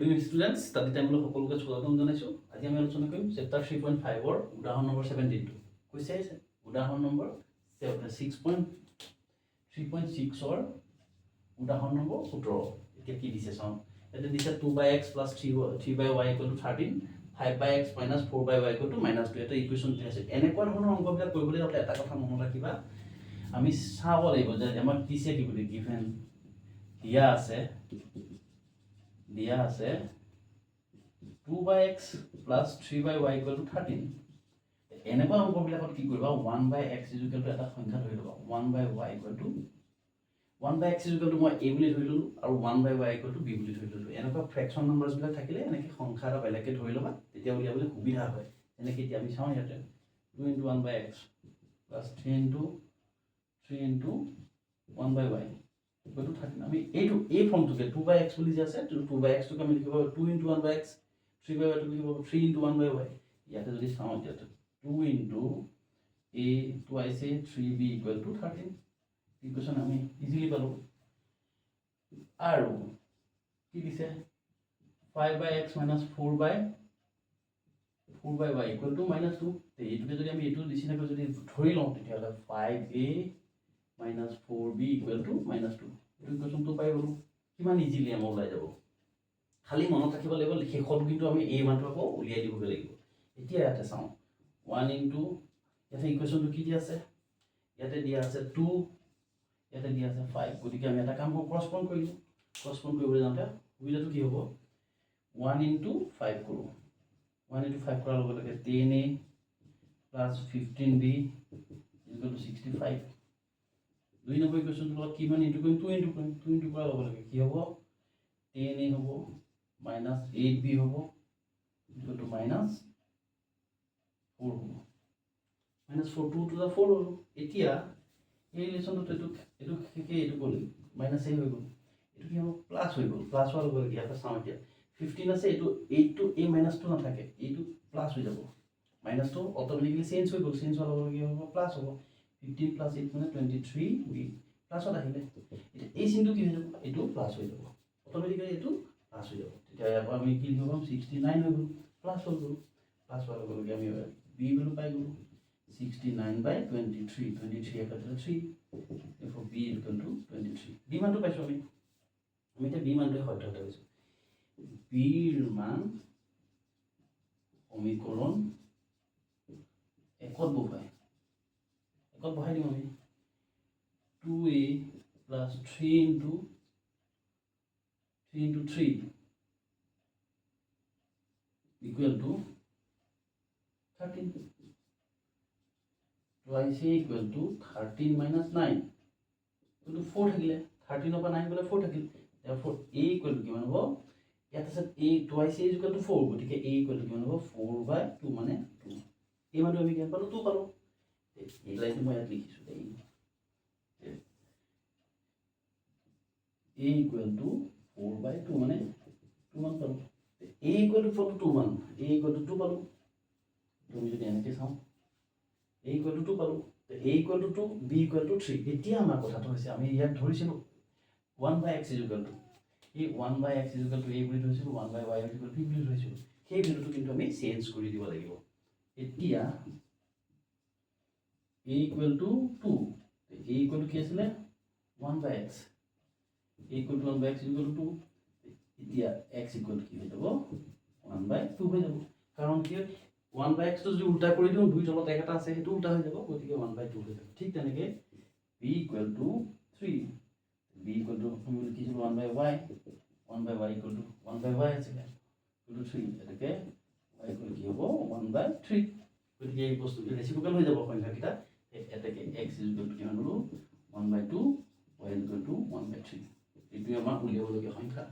Students, study টাইমলৈ সকলোকে স্বাগতম জনাইছোঁ। আজি আমি আলোচনা কৰিম চেপ্টাৰ 3.5ৰ উদাহৰণ নম্বৰ 17টো। কৈছে উদাহৰণ নম্বৰ 6.3.6ৰ উদাহৰণ নম্বৰ 17। এতিয়া কি দিছে চাওঁ। ইয়াতে দিছে two by x plus three by y equal to 13, five by x minus four by y equal to minus two। এটা ইকুৱেশ্যন দিয়া আছে। এনেকুৱা ধৰণৰ অংকবিলাক কৰিবলৈ যাওঁতে এটা কথা মনত ৰাখিবা, আমি চাব লাগিব যে আমাক দিছে কি বুলি। গিভেন দিয়া আছে two by x plus three by y equal to 13। এনেকুৱা অংকবিলাকত কি কৰিবা? One by x is equal to এটা সংখ্যা ধৰি ল'বা। One by y equal to, one by x is equal to মই এ বুলি ধৰি ল'লোঁ আৰু one by y equal to b বুলি ধৰি ল'লোঁ। এনেকুৱা ফ্ৰেকশ্যন নাম্বাৰ্ছবিলাক থাকিলে এনেকৈ সংখ্যা এটা বেলেগকৈ ধৰি ল'বা, তেতিয়া উলিয়াবলৈ সুবিধা হয়। যেনেকৈ এতিয়া আমি চাওঁ, ইয়াতে two into one by x plus three into one by y equal to 13। আমি এইটো এই ফৰ্মটোকে, টু বাই এক্স বুলি যে আছে, টু বাই এক্সটোক আমি লিখিব পাৰোঁ two into one by x, three by ৱাইটোক লিখিব পাৰোঁ three into one by y। ইয়াতে যদি চাওঁ, এতিয়া two into a twice a three b equal to 13 equation আমি ইজিলি পালোঁ। আৰু কি দিছে? Five by x minus four by y equal to minus two। এইটোকে যদি আমি এইটো নিচিনাকৈ যদি ধৰি লওঁ, তেতিয়াহ'লে five a minus four b equal to minus two, এইটো ইকুৱেশ্যনটো পাই গ'লোঁ। কিমান ইজিলি আমাৰ ওলাই যাব। খালি মনত ৰাখিব লাগিব, শেষত কিন্তু আমি এই মানটো আকৌ উলিয়াই দিবগৈ লাগিব। এতিয়া ইয়াতে চাওঁ, ওৱান ইনটু, ইয়াতে ইকুৱেশ্যনটো কি দিয়া আছে? ইয়াতে দিয়া আছে টু, ইয়াতে দিয়া আছে ফাইভ। গতিকে আমি এটা কাম কৰোঁ, ক্ৰছ পূৰণ কৰিলোঁ। ক্ৰছ পূৰণ কৰিবলৈ যাওঁতে সুবিধাটো কি হ'ব? ওৱান ইনটু ফাইভ কৰোঁ। ওৱান ইনটু ফাইভ কৰাৰ লগে লগে 10 a plus 15 b equal to 65। দুই নম্বৰ ইকুৱেশ্যনটোৰ লগত কিমান ইনটু কৰিম? টু ইনটু কৰিম। টু ইনটু কৰাৰ লগে লগে কি হ'ব? টেন এ হ'ব, মাইনাছ এইট বি হ'ব, ইকুৱেল টু মাইনাছ ফ'ৰ হ'ব। Minus four, two two za four হ'ল। এতিয়া এই ৰিলেশ্যনটোত এইটো শেষে এইটো গ'ল, মাইনাছ এ হৈ গ'ল। এইটো কি হ'ব? প্লাছ হৈ গ'ল। প্লাছ হোৱাৰ লগে লগে ইয়াতে চাওঁ, এতিয়া 15 আছে, এইটো এইটটো, এই মাইনাছটো নাথাকে, এইটো প্লাছ হৈ যাব। মাইনাছটো অট'মেটিকেলি চেঞ্জ হৈ গ'ল। চেঞ্জ হোৱাৰ লগে লগে কি হ'ব? প্লাছ হ'ব। 15 প্লাছ এইট মানে 23 বি, প্লাছত আহিলে। এতিয়া এই চিনটো কি হৈ যাব? এইটো প্লাছ হৈ যাব। অট'মেটিকেলি এইটো প্লাছ হৈ যাব। তেতিয়া ইয়াৰ পৰা আমি কি লিখিব পাৰোঁ? 69 হৈ গ'ল, প্লাছ হৈ গ'ল। প্লাছ হোৱাৰ লগে লগে আমি বি ভেলু পাই গ'লোঁ 69 by 23। 23 এ কাটিলে three, four, b equal to 23। B মানটো পাইছোঁ আমি। আমি এতিয়া বি মানটোৱে সদ্যহতে পাইছোঁ। বিৰ মান সমীকৰণ একত বহাই দিম আমি। Two a plus three into three equal to 13, twice a equal to 13 minus nine equal to four থাকিলে। 13ৰ পৰা নাইন গ'লে ফ'ৰ থাকিল। ফ'ৰ এ ইকুৱেল টু কিমান হ'ব? ইয়াত আছে a twice a equal to four, গতিকে এ ইকুৱেল টু কিমান হ'ব? ফ'ৰ বাই টু মানে টু। এই মানটো আমি কিমান পালোঁ? টু পালোঁ। এই লাইনটো মই ইয়াত লিখিছোঁ দেই। A equal to four by two মানে টু মান পালোঁ। A equal to four two মান, এ ইকুৱেল টু টু পালোঁ। তুমি যদি এনেকৈ চাওঁ, এ ইকুৱেল টু টু পালোঁ, a equal to two, b equal to three। এতিয়া আমাৰ কথাটো হৈছে, আমি ইয়াত ধৰিছিলোঁ one by x is equal to, এই one by x is equal to a বুলি ধৰিছিলোঁ, one by y is equal b বুলি ধৰিছিলোঁ। সেই ভেলুটো কিন্তু আমি চেঞ্জ কৰি দিব লাগিব। এতিয়া a equal to two, a equal to কি আছিলে? One by x, a equal to one by x equal to two। এতিয়া এক্স ইকুৱেল টু কি হৈ যাব? ওৱান বাই টু হৈ যাব। কাৰণ কি, ওৱান বাই এক্সটো যদি উল্টা কৰি দিওঁ, দুই তলত এক এটা আছে, সেইটো উল্টা হৈ যাব। গতিকে ওৱান বাই টু হৈ যাব। ঠিক তেনেকৈ b equal to three, b equal to আমি লিখিছিলোঁ one by y, one by y equal to one by y আছিলে, ইকুৱেল টু থ্ৰী। গতিকে ৱাই ইকুৱেল কি হ'ব? ওৱান বাই থ্ৰী। গতিকে এই বস্তুটো ৰেচিপ্ৰকেল হৈ যাব সংখ্যাকেইটা। এতেকে এক্স ইকুৱেল টু কিমান হ'লো? One by two, y equal to one by three। এইটোৱে আমাৰ উলিয়াবলগীয়া সংখ্যা।